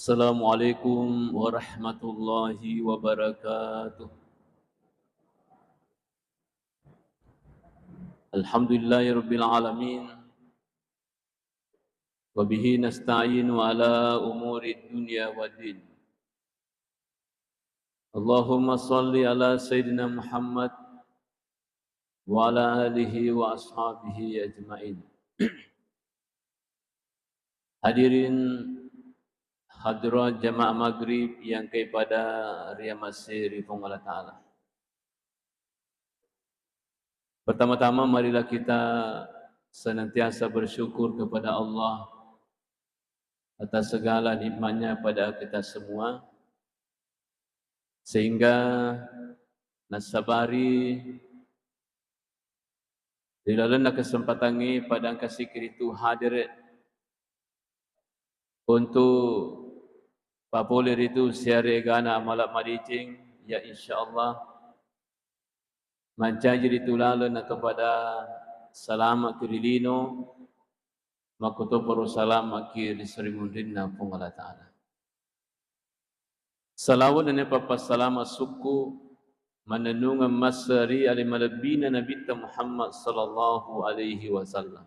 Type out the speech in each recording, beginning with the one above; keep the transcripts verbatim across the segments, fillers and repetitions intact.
Assalamualaikum warahmatullahi wabarakatuh. Alhamdulillahirabbil alamin. Wa bihi nasta'inu ala umuri dunya waddin. Allahumma salli ala Sayyidina Muhammad wa ala alihi wa ashabihi ajma'in. Hadirin hadirat jamaah maghrib yang kepada riamase ri Puang Allah Ta'ala. Pertama-tama, marilah kita senantiasa bersyukur kepada Allah atas segala nikmatnya pada kita semua, sehingga nasabari ri lalenna kesempatangnge pada engka sikiritu hadir untuk papole ritu siare egana amala madeceng, ya insyaallah mancaji ritu laleng atau pada salama ki ri lino, makkutoparo salama ki ri sarimunrinna Puang Allah Ta'ala. Salawat nennia pappassalama sukku mannennungeng masse ri ale malebbina Nabitta Muhammad sallallahu alaihi wasallam.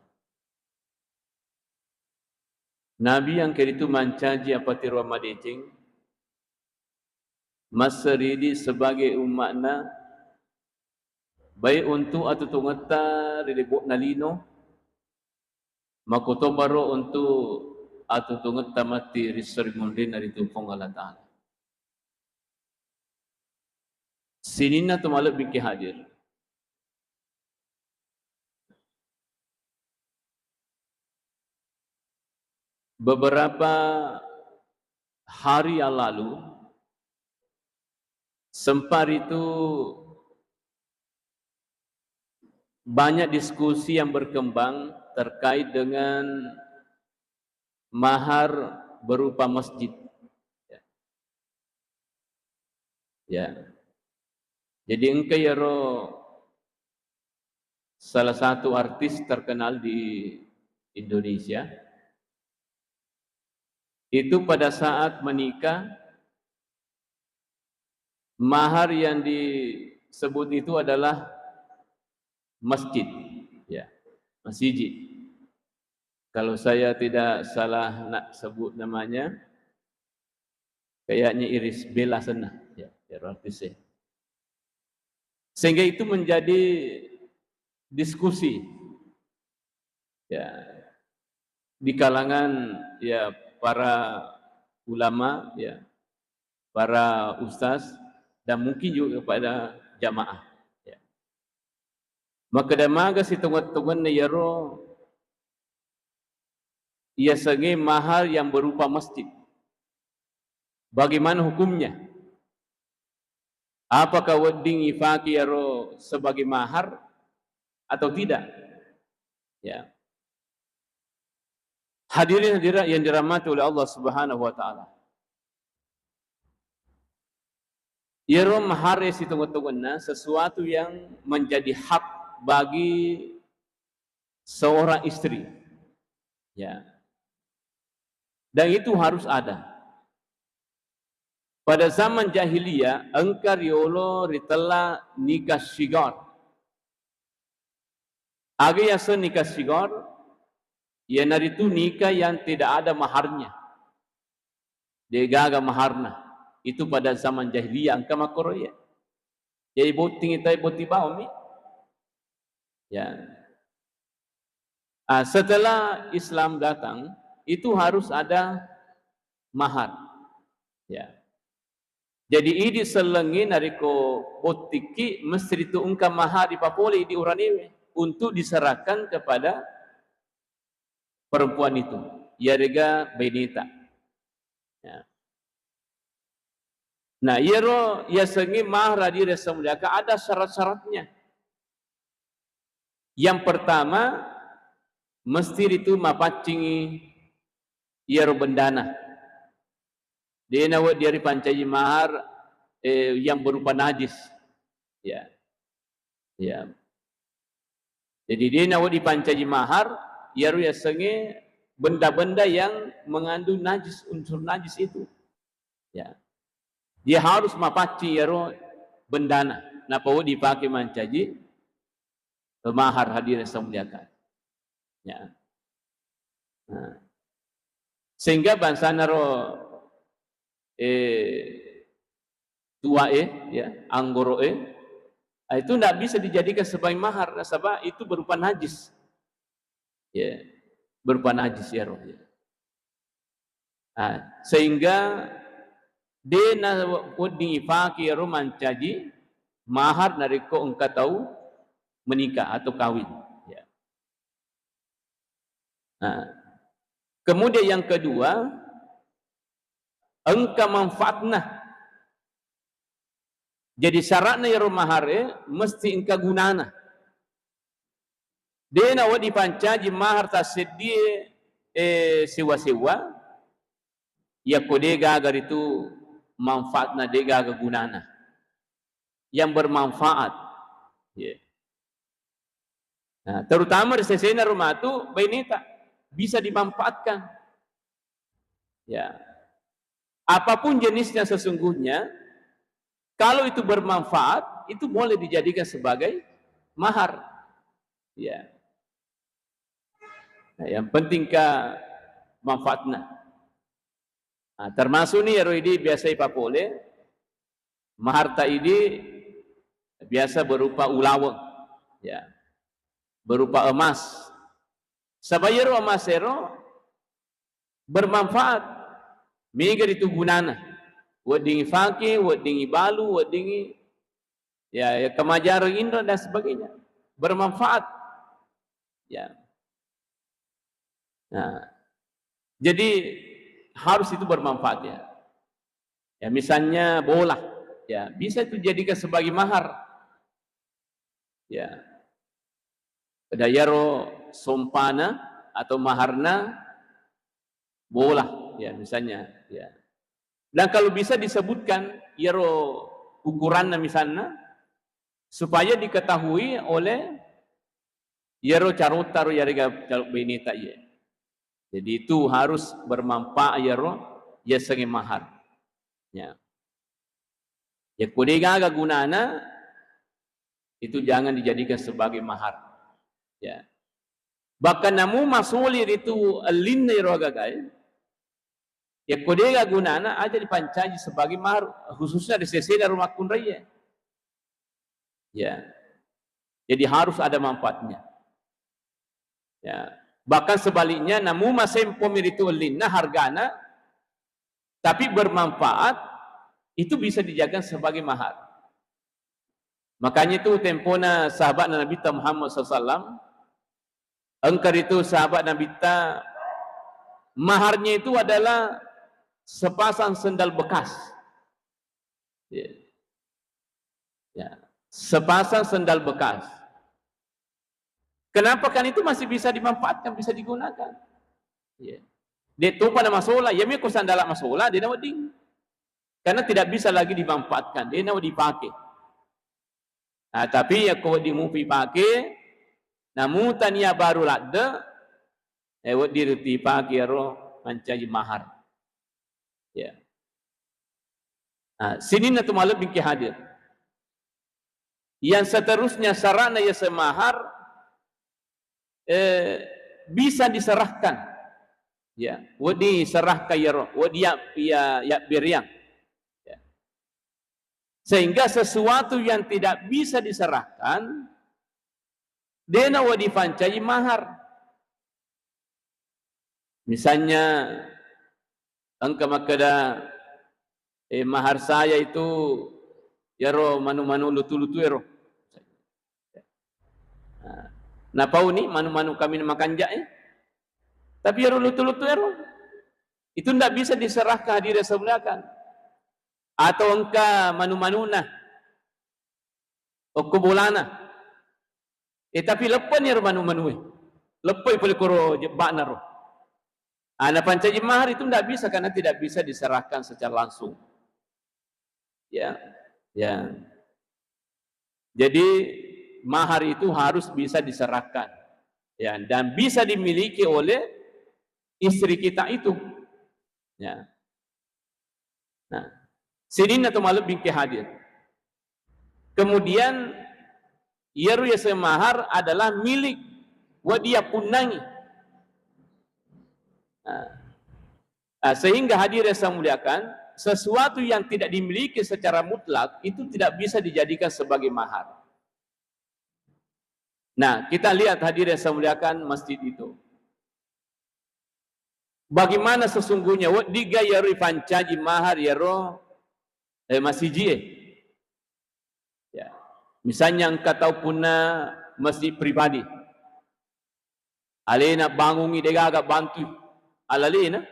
Nabi engka ritu mancaji apatiroang madeceng, masse ri idi sebagai umma'na, baik untuk atutungetta ri lebo'na lino, makkutoparo untuk atutungetta matti ri sarimunrinna ritu Puang Allah Ta'ala. Sininna to malebbi ki hadir. Beberapa hari yang lalu, sempat itu banyak diskusi yang berkembang terkait dengan mahar berupa masjid. Ya. Ya. Jadi engka iyaro salah satu artis terkenal di Indonesia. Itu pada saat menikah, mahar yang disebut itu adalah masjid, ya, masjid. Kalau saya tidak salah nak sebut namanya, kayaknya Irish Bella sana, ya, ya, artisnya. Sehingga itu menjadi diskusi, ya, di kalangan, ya, para ulama, ya, para ustaz, dan mungkin juga kepada jamaah. Ya. Makkeda maga sitongeng-tongenna iyaro yasengnge mahar yang berupa masjid. Bagaimana hukumnya? Apakah wedding ifake iyaro sebagai mahar atau tidak? Ya. Hadirin hadirat yang dirahmati oleh Allah Subhanahu wa Ta'ala. Iyaro mahar sitongeng-tongenna sesuatu yang menjadi hak bagi seorang istri. Ya. Dan itu harus ada. Pada zaman jahiliyah, engka riolo ritella nikah sigar. Aga yaseng nikah sigar? Iyanaritu nikah yang tidak ada maharnya. Degaga maharna. Itu pada zaman jahiliyah engka makkoro iya. Jadi botting itu botting bawang mi. Ya. Ah, setelah Islam datang, itu harus ada mahar. Ya. Jadi idi sellengnge narekko bottikki mesti ritu engka mahar ripapole idi uranewe untuk diserahkan kepada perempuan itu, iyarega baineta. Ya. Nah, iyaro yasengnge mahar, hadirin yang saya muliakan, ada syarat-syaratnya. Yang pertama, mesti ritu mapaccingi iyaro bendana. De'na wedding ripancaji mahar, eh, yang berupa najis. Ya. Ya. Jadi de'na wedding dipancaji mahar, iyaro yasengnge benda-benda yang mengandung najis, unsur najis itu. Ya. Dia harus mapaccing iyaro bendana. Napau dipake mancaji mahar hadirin yang saya muliakan. Ya. Nah. Sehingga bangsana ro, eh, tuae, ya, anggoroe, ah, itu ndak bisa dijadikan sebagai mahar, nasaba itu berupa najis. Ya, berupa najis ya, roh, ya. Ah, sehingga de' nawedding ipake iyaro mancaji mahar narekko engka tau menikah atau kawin. Ya. Nah, kemudian yang kedua, engka manfaatna. Jadi syaratna iyaro mahare mesti engka gunana. De' nawedding pancaji mahar tasseddie, eh, sewa-sewa, yakko de' gaga ritu manfaatna, de' gaga gunana. Yang bermanfaat. Ya. Nah, terutama ri sesena ro matu baineta bisa dimanfaatkan. Ya. Apapun jenisnya sesungguhnya, kalau itu bermanfaat, itu boleh dijadikan sebagai mahar. Ya. Nah, yang penting ka manfaatna. Nah, termasuk ni ero idi biasa ipapole, maharta idi biasa berupa ulaweng, ya, berupa emas. Saba iyaro emas ero bermanfaat, mega ritu gunana, wedding ifake, wedding ibalu, wedding i-, ya, ya, kemajareng inro dan sebagainya, bermanfaat. Ya. Nah, jadi harus itu bermanfaat ya. Ya, misalnya bola, ya, bisa itu jadikan sebagai mahar. Ya. Pada iyaro sompana atau maharna bola, ya, misalnya, ya. Dan kalau bisa disebutkan iyaro ukuranna misalnya, supaya diketahui oleh iyaro carota ro iyarega calo beneta iye. Jadi itu harus bermanfaat iyaro yasengnge mahar. Ya. Yakko de' gaga gunana, itu jangan dijadikan sebagai mahar. Ya. Bahkan namu masoli ritu ellinna iyaro agagae, yakko de' gaga gunana, aja dipancaji sebagai mahar, khususnya ri sesena ro makkunraie. Ya. Jadi harus ada manfaatnya. Ya. Bahkan sebaliknya, namu masempomi ritu ellinna hargana, tapi bermanfaat, itu bisa dijadikan sebagai mahar. Makanya itu tempona sahabatna Nabitta Muhammad sallallahu alaihi wasallam, engka ritu sahabat Nabitta, maharnya itu adalah sepasang sendal bekas. Ya. Ya. Sepasang sendal bekas. Kenapa kan itu masih bisa dimanfaatkan, bisa digunakan? Ya. De' topa namasola, ya meko sandala masola, de' nawedding. Karena tidak bisa lagi dimanfaatkan, de' nawedding dipake. Nah, tapi yakko wedding mupi pake, namu tania baru ladde, eh, wedding ritu ipake iyaro mancaji mahar. Ya. Nah, sininna tu malebbingki hadir. Yang seterusnya sarana yaseng mahar, eh, bisa diserahkan. Ya, wedding serahkan iyaro, wedding ya, ya, ya beriang. Ya. Sehingga sesuatu yang tidak bisa diserahkan, de' nawedding dipancaji mahar. Misalnya, engka makkeda, eh, mahar saya itu iyaro manu-manu lutu-lutu ero. Nah, napauni manu-manu kami makanja, eh. Tapi iyaro lutu-lutu ero, itu ndak bisa diserahkan, hadirin yang saya muliakan. Atau engka manu-manuna, okko bolana. Eh, tapi leppani ero manu-manue. Leppoi pole koro jebba'na ro. Ah, napancaji mahar itu ndak bisa karena tidak bisa diserahkan secara langsung. Ya. Ya. Jadi mahar itu harus bisa diserahkan. Ya, dan bisa dimiliki oleh istri kita itu. Ya. Nah, sininna to malebbi engka hadir. Kemudian, iyaro yaseng mahar adalah milik wedding yappunnangi. Nah, nah, sehingga hadirin yang saya muliakan, sesuatu yang tidak dimiliki secara mutlak itu tidak bisa dijadikan sebagai mahar. Nah, kita lihat hadirin yang saya muliakan masjid itu. Bagaimana sesungguhnya, wedding ga iyaro ipancaji mahar iyaro, eh, masiji e. Ya. Misalnya engka tau punna masjid pribadi. Alena bangungi degaga bantui. Alalena.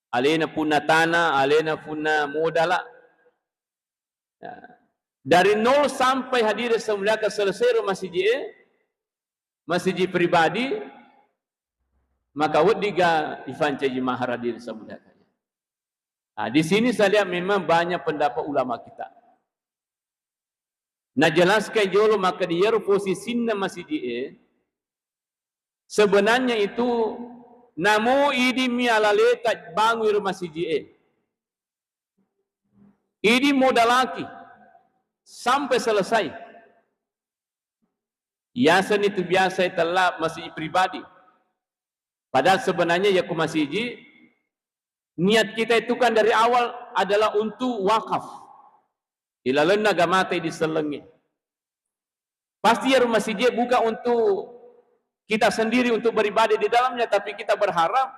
Alena punna tanah, alena punna modala. Ya. Dari nol sampai hadirin yang saya muliakan selesai ro masiji e, masiji pribadi, maka wedding ga ipancaji mahar hadirin yang saya muliakan. Nah, di sini saya lihat memang banyak pendapat ulama kita. Najelaskan jolo maka di iyaro posisinna masiji e, sebenarnya itu namo idi mi alaleta bangun ro masiji e. Idi modalaki sampai selesai. Yaseng itu biasa itella masiji pribadi. Padahal sebenarnya ya ku masiji, niat kita itu kan dari awal adalah untuk wakaf. Ilalenna agamata idi sellengnge. Pasti iyaro masiji bukan untuk kita sendiri untuk beribadah di dalamnya, tapi kita berharap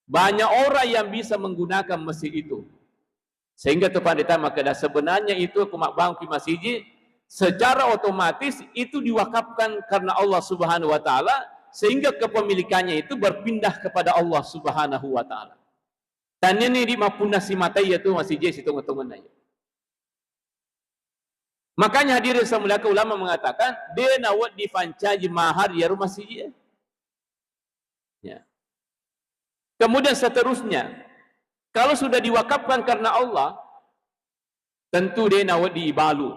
banyak orang yang bisa menggunakan masjid itu. Sehingga tu pandita makkeda, sebenarnya itu aku mabbangunki masiji, secara otomatis itu diwakafkan karena Allah Subhanahu wa Ta'ala, sehingga kepemilikannya itu berpindah kepada Allah Subhanahu wa Ta'ala. Taniani di mappunna simatai iyatu masiji sitonga-tonganna iya. Makanya hadirin saya muliakan, ulama mengatakan, de nawedding ipancaji mahar iyaro masiji e. Ya. Kemudian seterusnya, kalau sudah diwakafkan karena Allah, tentu de nawedding ibalu.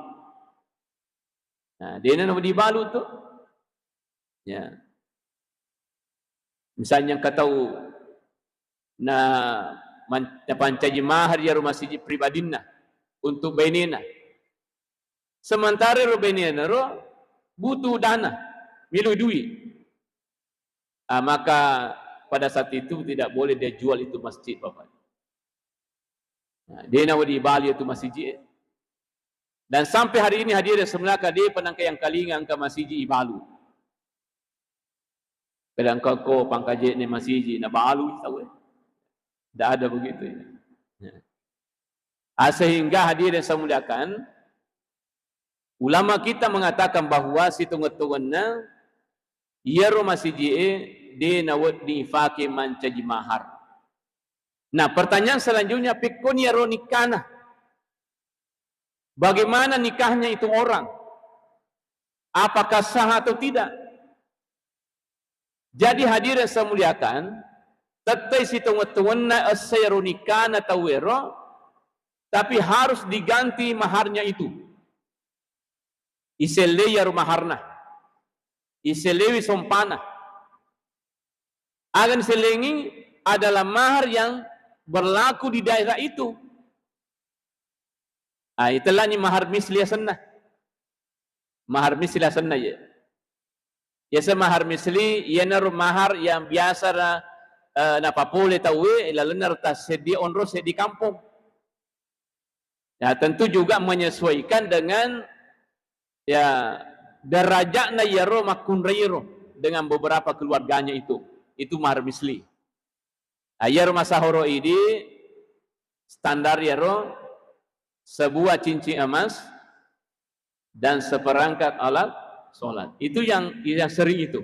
Nah, de nawedding ibalu tu. Ya. Misalnya engka tau na man-, napancaji mahar iyaro masiji pribadinna untuk bainena. Sementara ro bainena ro butuh dana, milu dui. Ah, maka pada saat itu tidak boleh dia jual itu masjid, Bapak. Nah, de nawedding ibalu itu masiji e. Dan sampai hari ini hadirin semuanya, de pa nengka yang kalinga engka masiji ibalu. Kadang ko pangkaje'na masiji nabalu tau e. Tidak ada begitu ya. Ya. Ah, sehingga hadirin saya muliakan, ulama kita mengatakan bahwa sitonga-tonganna iyaro masiji e de nawedding ifake mancaji mahar. Nah, pertanyaan selanjutnya, pekkoni iyaro nikkana? Bagaimana nikahnya itu orang? Apakah sah atau tidak? Jadi hadirin saya muliakan, tettai sitonga-tonganna essa iyaro nikkana tau ero, tapi harus diganti maharnya itu. Isellei iyaro maharna. Isellewi sompana. Aga nisellengi adalah mahar yang berlaku di daerah itu. Ah, itellani mahar misli asenna. Mahar misli asenna ye. Yaseng mahar misli, iyanaro mahar yang biasa ra-, eh, napapole tauwe, lalenna reta seddi onro, seddi kampong. Ya, tentu juga menyesuaikan dengan, ya, derajatna iyaro makkunrairo dengan beberapa keluarganya itu. Itu mahar misli. Nah, iyaro masahoro idi standar iyaro sebuah cincin emas dan seperangkat alat sholat. Itu yang, yang sering itu.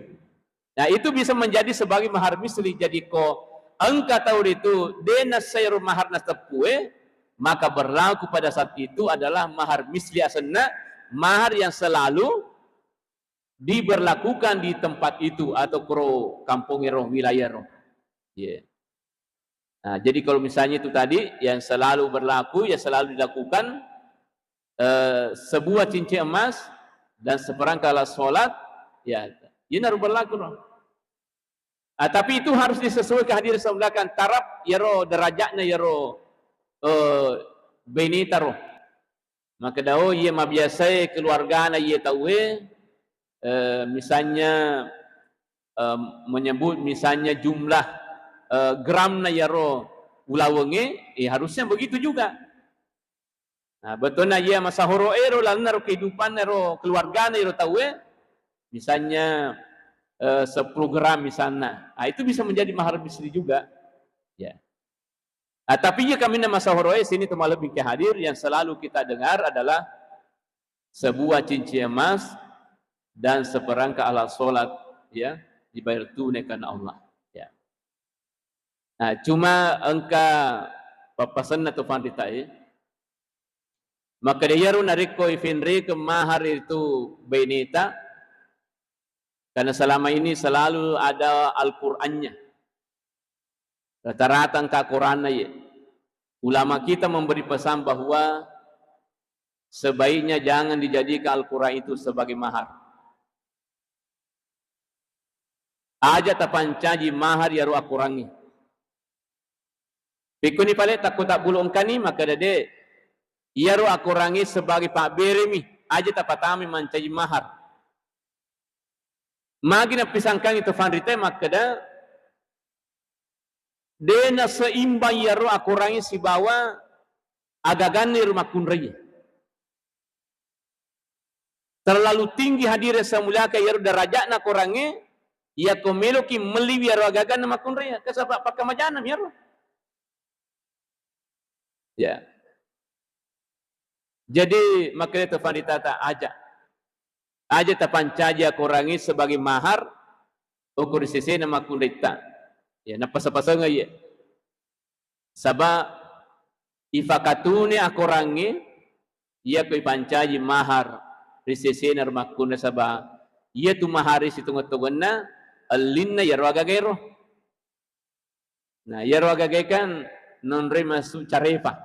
Nah, itu bisa menjadi sebagai mahar misli. Jadi ko engka tau ritu de nassai ro maharna teppue, maka berlaku pada saat itu adalah mahar misli asenna, mahar yang selalu diberlakukan di tempat itu atau kro kampong ero, wilayah ero. Iya. Nah, jadi kalau misalnya itu tadi yang selalu berlaku, yang selalu dilakukan, eh, sebuah cincin emas dan seperangkat alat sholat, ya, ini harus berlaku dong. Ah, tapi itu harus disesuaikan, hadirin sekalian, taraf iyaro derajatna iyaro, eh, baineta ro. Makkeda, oh, iya mabiasae keluargana iya tauwe, eh, misalnya, eh, menyebut misalnya jumlah, eh, gramna iyaro ulawengnge, eh, harusnya begitu juga. Nah, betulna iya masahoro ero lalenna ro kehidupanna ro keluargana ro tauwe, misalnya, eh, sepuluh gram misalnya. Ah, itu bisa menjadi mahar misli juga. Ya. Ah, tapi iya kaminna masahoroe sini, teman lebih ke hadir, yang selalu kita dengar adalah sebuah cincin emas dan seperangkat alat sholat, ya, dibayar tunai karena Allah. Ya. Nah, cuma engka pappasenna tu fanritae, makkeda iyaro narekko ifenrekeng mahar itu baineta, karena selama ini selalu ada Al-Qur'annya. Rata-rata engka Al-Qur'anna ye. Ulama kita memberi pesan bahwa sebaiknya jangan dijadikan Al-Qur'an itu sebagai mahar. Aja tapancaji mahar iyaro akorangnge. Pekkoni pale takko tabbulu engkani, makkeda de, iyaro akorangnge sebagai pabberemi, aja tapatamai mancaji mahar. Magi napisangkangi to fanritae makkeda, de naseimbang iyaro akorangnge sibawa agaganna iyaro makkunraie. Terlalu tinggi, hadirin semuliakan, iyaro derajatna korangnge, iyako meloki melliwi iyaro agaganna makkunraie, kasaba pakkamajana mi iyaro. Ya. Jadi, makkeda to fanritata, aja. Aja tapancaji akorangnge sebagai mahar, okko ri sesena makkunraitta. Ya, napasa-pasangeng iye. Saba ifakatune akorangnge, iyako ipancaji mahar ri sesena ro makkunrai, saba iyatu mahar sitonge-tongenna ellinna iyaro agagaero. Nah, iyaro agagae kan nonroi massu carepa,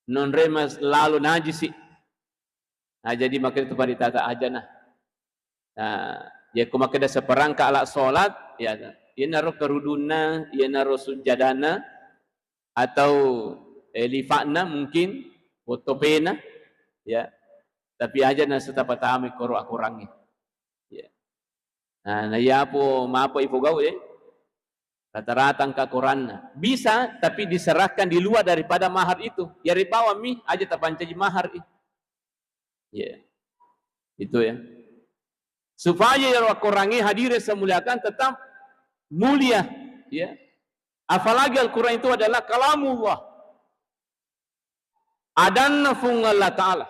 nonroi mas-, lalo najisi. Nah, jadi makkeda tu fanritata, aja nah. Nah, yakko makkeda seperangkat alat sholat, ya, iyanaro kerudunna, iyanaro sujjadanna, atau, eh, lifa'na mungkin, foto pena, ya. Tapi aja na setapatamai koro akorangnge. Ya. Nah, na yapo mapa ipogau, eh? Rata-rata engka koranna. Bisa, tapi diserahkan di luar daripada mahar itu. Yari bawang mi, aja tapancaji mahar i. Ya. Itu ya. Supaya iyaro akorangnge, hadirin semuliakan, tetap mulia, ya. Apalagi Al-Quran itu adalah kalamullah. Adanna Fuang Allah Ta'ala.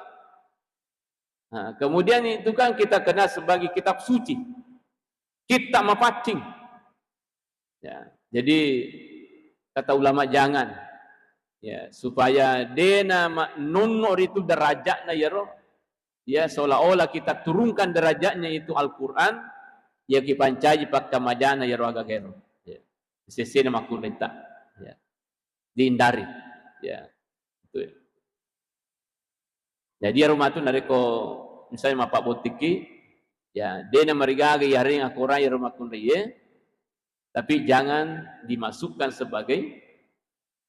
Nah, kemudian itu kan kita kenal sebagai kitab suci. Kitab mapaccing. Ya, jadi kata ulama jangan. Ya, supaya dena ma-, nonno ritu derajatna iyaro. Ya, seolah-olah kita turunkan derajatnya itu Al-Quran, ya kipancaji pakkamajana iyaro agagaero. Ya. Sesena makkunraita. Ya. Dihindari. Ya. Itu ya. Jadi, iyaro matu narekko misalnya mappabbottikki, ya, de namarigaga iyareng akorang iyaro makkunraie, tapi jangan dimasukkan sebagai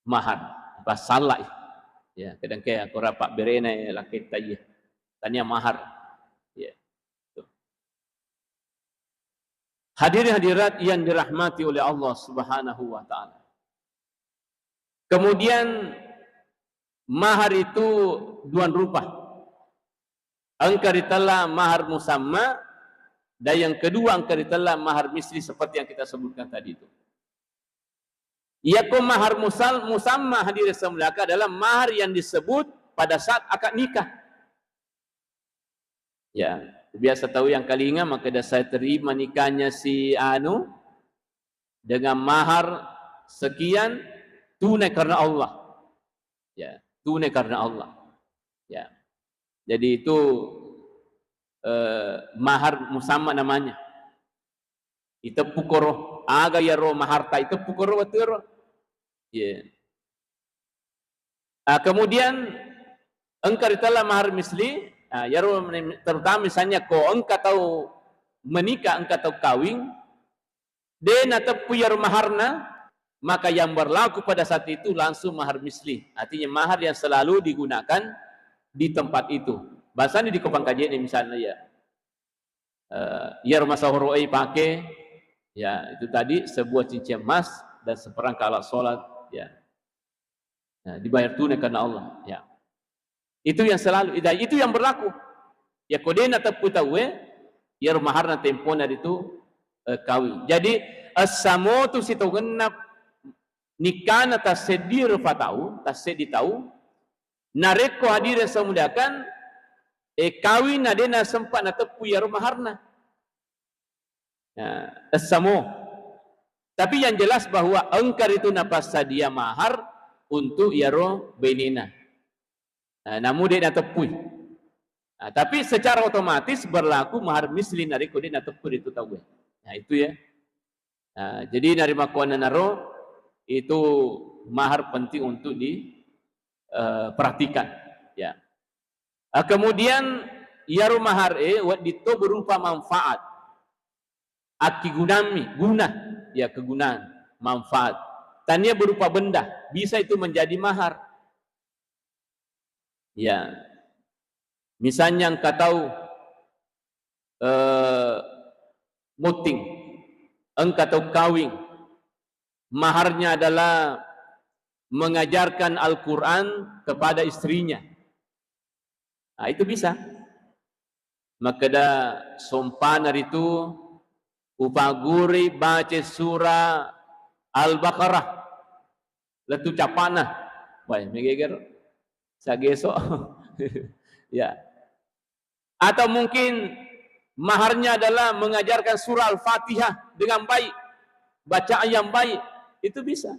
mahar. Passalai. Ya, kadang kayak akorang pabberena lakketta iye. Tania mahar. Ya. Tuh. Hadirin hadirat yang dirahmati oleh Allah Subhanahu wa Ta'ala. Kemudian, mahar itu dua rupa. Engka ritella mahar musamma, dan yang kedua engka ritella mahar misli seperti yang kita sebutkan tadi itu. Iyako mahar musal-, musamma, hadirin semuliakan, adalah mahar yang disebut pada saat akad nikah. Ya, biasa tahu yang kalinga, makkeda saya terima nikahnya si anu dengan mahar sekian tunai karena Allah. Ya, tunai karena Allah. Ya. Jadi itu, eh, mahar musamma namanya. Iteppu koro, aga iyaro maharta iteppu koro wettuero. Iya. Ah, kemudian engka ritella mahar misli, ah, iyaro terutama misalnya ko engka tau menikah, engka tau kawing, de nateppu iyaro maharna, maka yang berlaku pada saat itu langsung mahar misli. Artinya mahar yang selalu digunakan di tempat itu. Bahasanya di kopang kajene misalnya ya. Eh, iyaro masahoro e pake, ya itu tadi sebuah cincin emas dan seperangkat alat sholat, ya. Nah, dibayar tunai karena Allah, ya. Itu yang selalu, dan itu yang berlaku. Ya, ko de nateppu tauwe, iyaro maharna tempona ritu, eh, kawing. Jadi, as-samo tu sitongenna nikana tasseddi rupa tau, tasseddi tau, narekko hadirin saya muliakan, eh, kawing na de nasempa nateppu iyaro maharna. Nah, as-samo. Tapi yang jelas bahwa engka ritu napassadia mahar untuk iyaro bainena. Nah, namu de nateppui. Nah, tapi secara otomatis berlaku mahar misli narekko de nateppui ritu tauwe. Nah, itu ya. Nah, jadi narimakkuannanaro itu mahar penting untuk di, eh, perhatikan. Ya. Ah, kemudian iyaro mahar e wedding to berupa manfaat. Akkigunammi, guna, ya kegunaan, manfaat. Tania berupa benda, bisa itu menjadi mahar. Ya. Misalnya engka tau, eh, mutting, engka tau kawing, maharnya adalah mengajarkan Al-Quran kepada istrinya. Nah, itu bisa. Makkeda sompana ritu, upagguri baca surah Al-Baqarah. Lettu capana. Wah, megeger. Sageso. Ya. Atau mungkin maharnya adalah mengajarkan surah Al-Fatihah dengan baik, bacaan yang baik, itu bisa.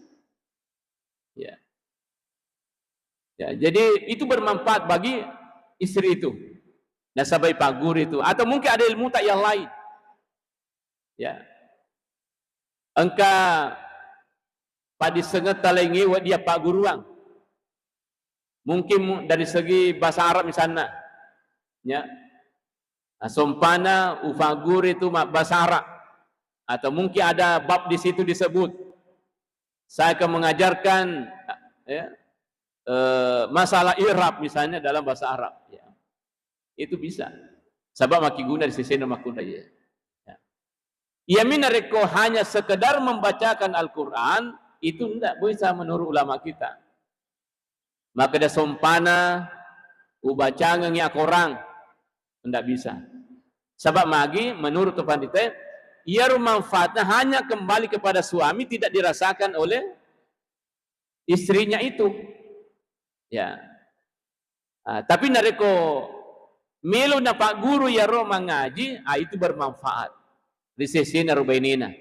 Ya. Ya, jadi itu bermanfaat bagi istri itu. Nasaba ipagguru itu. Atau mungkin ada ilmu tak yang lain. Ya. Engka paddissengetta laingnge wedding appagguruang. Mungkin mu-, dari segi bahasa Arab misalnya. Ya. Nah, sompana ufagguru itu ma-, bahasa Arab. Atau mungkin ada bab di situ disebut. Saya akan mengajarkan, ya, eh, masalah i'rab misalnya dalam bahasa Arab. Ya. Itu bisa. Sabab makkiguna di sesena makkunraiye. Ya. Iya mi narekko hanya sekedar membacakan Al-Quran, itu ndak bisa menurut ulama kita. Makkeda sompana, ubacangengi akorang, ndak bisa. Sabab magi, menurut tu pandita, iyaro manfaatnya hanya kembali kepada suami, tidak dirasakan oleh istrinya itu. Ya. Ah, tapi narekko melo napagguru iyaro mangaji, ah, itu bermanfaat ri sesena ro bainena.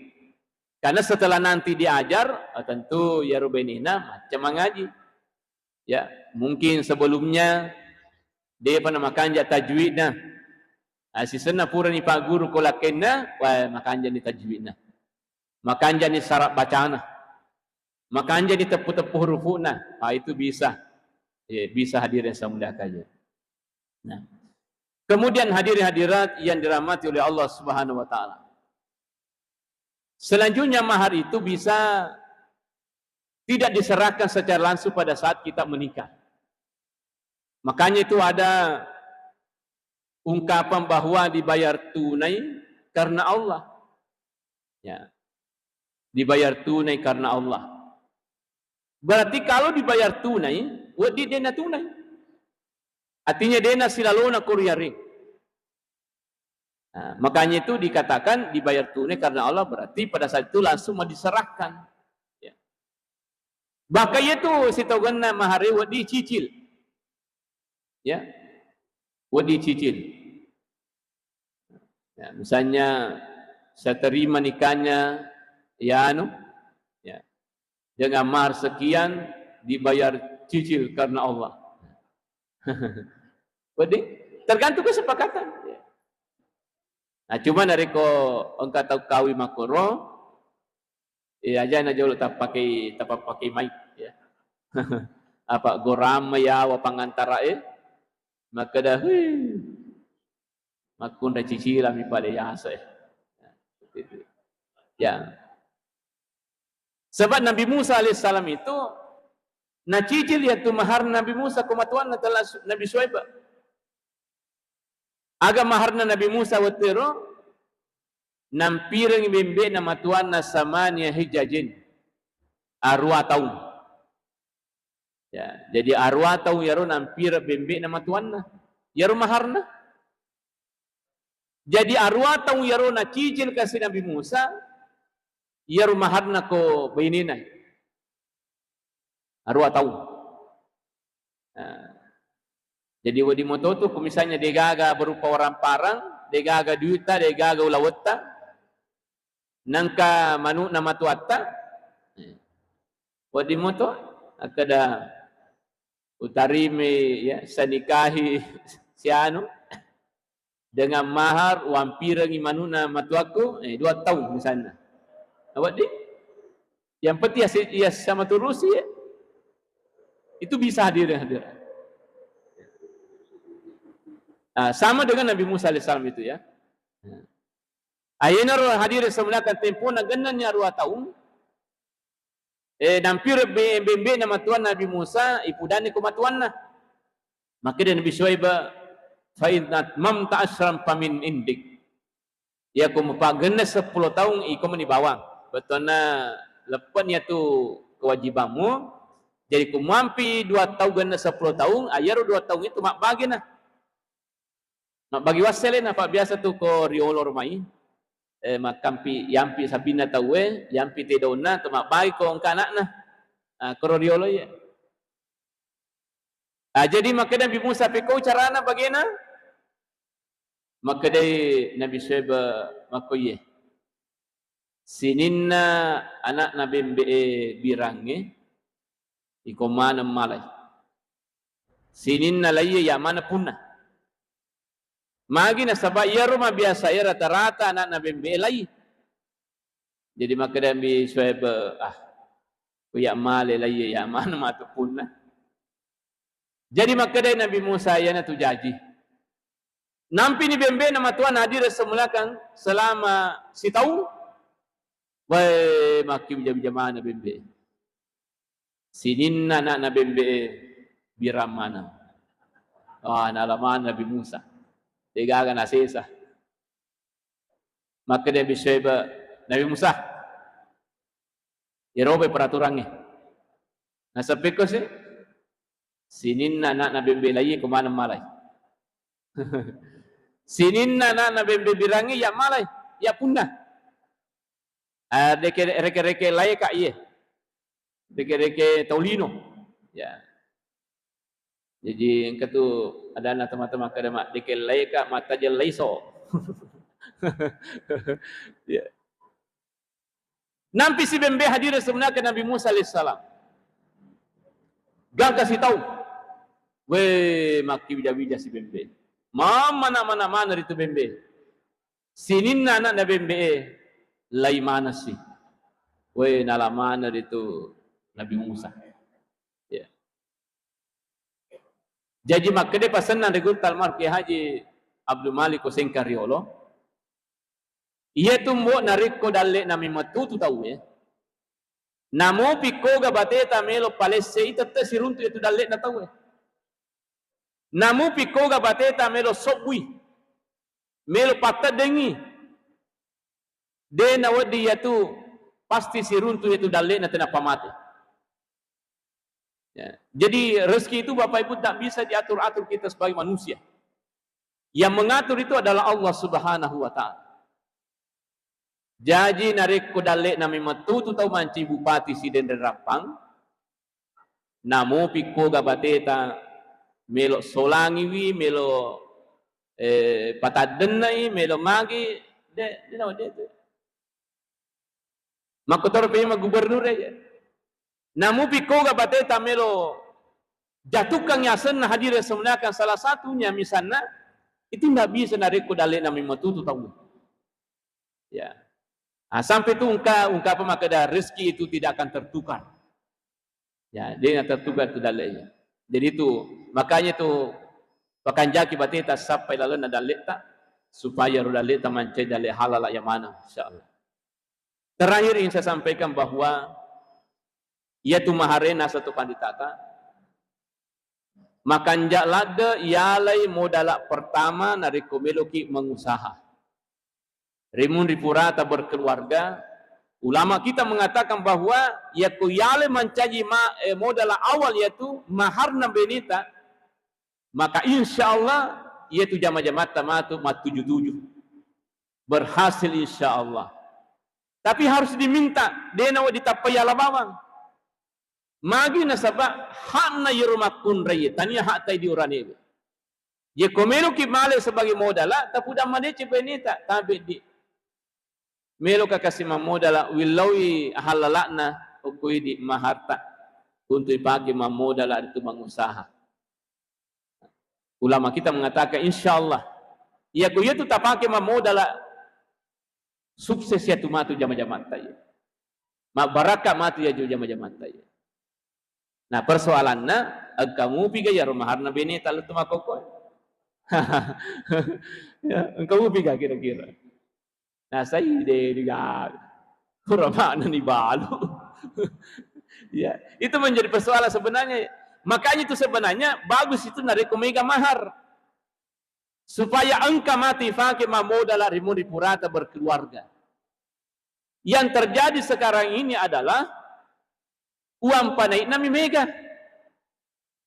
Karena setelah nanti diajar, ah, tentu iyaro bainena macca mangaji. Ya, mungkin sebelumnya depa namakanja tajwidna. Ah, sisenna purani pagguru ko lakkenna, wah, makanjani tajwidna. Makanjani syarat bacana. Makanjani teppu-teppu hurufu'na. Ah, itu bisa. Eh, bisa hadirin saya muliakan ya. Nah. Kemudian hadirin hadirat yang dirahmati oleh Allah Subhanahu wa taala. Selanjutnya mahar itu bisa tidak diserahkan secara langsung pada saat kita menikah. Makanya itu ada ungkapan bahwa dibayar tunai karena Allah. Ya. Dibayar tunai karena Allah. Berarti kalau dibayar tunai, wedding dena tunai. Artinya dena silalona koriaring. Nah, makanya itu dikatakan dibayar tunai karena Allah, berarti pada saat itu langsung mau diserahkan. Ya. Bahkan itu sitogenna mahare wedding cicil. Ya. Wedding cicil. Ya, misalnya saya terima nikahnya ya anu, ya. Dengan mahar sekian dibayar cicil karena Allah. Wedding, tergantung kesepakatan. Ya. Nah, cuma narekko engka tau kawing makkoro, eh, aja na jolo tapake, tapapake mic, ya. Apa goramma yawa pangantara e, makkeda, "Hui, makkunrai cicilami pada yase." Ya, seperti itu. Ya. Sebab Nabi Musa alaihissalam itu nacicil yatu maharna Nabi Musa ko matuanna tella Nabi Suaib. Aga maharna Nabi Musa wettu ero? Nampirengi bembe'na matuanna samania hijajin, arua taung. Ya, jadi arua taung iyaro nampireng bembe'na matuanna. Iyaro maharna. Jadi arua taung iyaro nacicil kasi Nabi Musa, iyaro maharna ko bainena. Arua taung. Nah, jadi wedding moto tu, ko misalnya degaga berupa waramparang, degaga duitta, degaga ulawetta, nengka manu'na matuatta, eh, wedding moto akkeda utarimi, ya, sanikahi si anu, dengan mahar uampirengi manu'na matuakku, eh, dua taung misalnya. Apa di? Yang penting ya, si-, ya sama turusi ya. Itu bisa hadirin hadirat. Nah, sama dengan Nabi Musa alaihissalam itu ya. Nah. Ayenaro hadirin semuanya, kan tempona gennanni arua taung. Eh, nampireng be-, bembe'na matuanna Nabi Musa, ipudanni ko matuanna. Makkeda Nabi Suaib, "Fa in atmamta asyran famin indik." Iya ko mupaggenna seppulo taung, iko mani bawang. Bettuanna leppe'ni iyatu kewajibanmu. Jadi ko muampi dua taung genna seppulo taung, ayaro dua taung itu mabbagina. Mabbagi wassele na, Pak, biasa tu ko riolo romai, eh, makkampi, yampi sabinna tauwe, yampi tedonna, tu mabbagi ko engka anakna. Ah, koro riolo iya. Ah, jadi makkeda Nabi Musa, "Pekko carana bagena?" Makkedai Nabi Suaib, "Makkoiye. Sininna anakna bembe'e birangnge, iko maneng malai. Sininna laiye, iya maneng punna." Magi nasaba iyaro mabiasa iya rata-rata anakna bembe'e lai. Jadi makkeda Nabi Suaib, "Ah, ku iya male laiye, iya maneng matu punna." Jadi makkedai Nabi Musa, "Iyanatu jaji." Nampini bembe'na matuanna, hadirin semuanya, selama sitaung. Wae, makkibija-bija maneng bembe'e. Sininna anakna bembe'e birang maneng. Wah, nala maneng Nabi Musa. Degaga nasesa. Makkeda Nabi Suaib, "Nabi Musa, irobai peraturangnge." Nasaba pekko si, sininna anakna bembe laiye ko maneng malai. Sininna anakna bembe birangnge iya malai, iya punna. Ah, reke-, reke-reke laeka iye. Reke-reke tau lino. Ya. Jadi engka tu adanna teman-teman kada mak, reke laeka mattajeng laiso. Ya. Nampi si bembe, hadirin semuanya, ke Nabi Musa alaihissalam. Gangka sitaung. We, makkibija-bija si bembe. Mamana-mana mana ritu bembe. Sininna anakna bembe e, lai maneng si. We, nala maneng ritu Nabi Musa. Ya. Jaji makkeda pasenna ri gurutta almarhum Kiai Haji Abdul Malik ko Sengkang riolo. Iyatu mbo narekko dalle'na memettu tu tauwe, namopi koga bateta melo palessei, tette siruntu iyatu dalle'na tauwe. Namopi koga bateta melo sobbui, melo patteddengi, de nawedding iyatu pasti siruntu iyatu dalle'na tenappa mate. Ya. Jadi rezeki itu, Bapak Ibu, tak bisa diatur-atur kita sebagai manusia. Yang mengatur itu adalah Allah Subhanahu wa Ta'ala. Jaji narekko dalle'na memettu tu tau mancaji bupati Sidenreng Rappang, namopi koga bateta melo solangiwi, melo, eh, pataddennai, melo magi, de, de, de, de. Makkotoro pemeng gubernur e. Namupi koga bateta melo jatuhkan asenna, hadirin semuanya, salah satunya misalna itu ndak bisa narekko dalle'na memettu tu tau. Ya. Ah, sampai tu ungka-, ungkapa makkeda rezeki itu tidak akan tertukar. Ya, de natertuga tu dalle'e. Jadi itu, makanya tu pakanjaki bateta sappai lalenna dalle'ta, supaya ro dalle'ta mancaji dalle' halal ya maneng, insyaallah. Terakhir ingin saya sampaikan bahwa Iyatu maharena satu panditata. Makanja ladde yalai modala pertama narekko meloki mengusaha. Rimunri purata berkeluarga, ulama kita mengatakan bahwa yakko yalai mancaji ma, eh, modala awal yaitu maharna beneta, maka insya Allah yaitu jama-jamatta matu mattuju-tuju. Berhasil insya Allah. Tapi harus diminta, dena ditappai ala bawang. Magi nasaba hakna yero makkunrai, tania hakta idi uranewe. Yekko meloki male sebagai modala, tapudang madeceng beneta, tabe di. Meloka kasi mammodala, willaui hallalakna, okko idi maharta. Untuk ipake mammodala ritu mangusaha. Ulama kita mengatakan, insya Allah, iyako iyatu tapake mammodala, sukses yatu matu jama-jamatta iya. Mabbarakka matu iya jo jama-jamatta iya. Nah, persoalanna, engka mupiga iyaro maharna beneta lettu makkokkoe? Ya, engka mupiga kira-kira? Nah, sai de diga. Pura makna ni balu. Ya, itu menjadi persoalan sebenarnya. Makanya itu sebenarnya bagus itu narekko mega mahar. Supaya engka matu ifake mammodala rimunri purata berkeluarga. Yang terjadi sekarang ini adalah uang panai'na mi mega.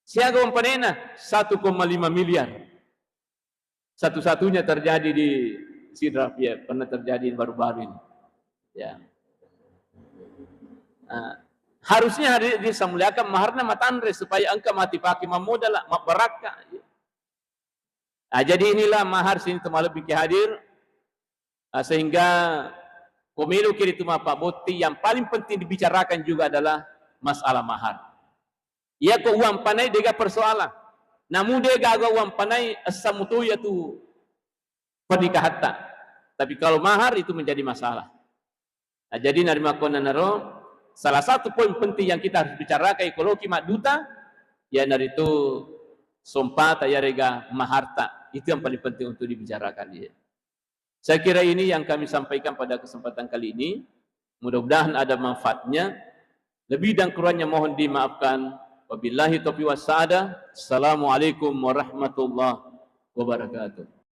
Siaga uang panai'na? Satu koma lima miliar. Satu-satunya terjadi di Sidrap, ya, pernah terjadi baru-baru ini. Ya. Nah, harusnya hari ini saya muliakan maharna matanre supaya engka matu ipake mammodala, mabbarakka. Nah, jadi inilah mahar sini teman lebih hadir. Ah, sehingga ko meloki ritu mappabotting, yang paling penting dibicarakan juga adalah masalah mahar. Iyako uang panai dega persoalan. Namu dega aga uang panai, essa muto iyatu pernikahatta. Tapi kalau mahar itu menjadi masalah. Nah, jadi narimakkonanaro, salah satu poin penting yang kita harus bicarakan ko loki madduta, iyanaritu sompata iyarega maharta. Itu yang paling penting untuk dibicarakan, ya. Saya kira ini yang kami sampaikan pada kesempatan kali ini. Mudah-mudahan ada manfaatnya. Lebih dan kurangnya mohon dimaafkan. Wabillahi taufiq wassa'adah. Assalamualaikum warahmatullahi wabarakatuh.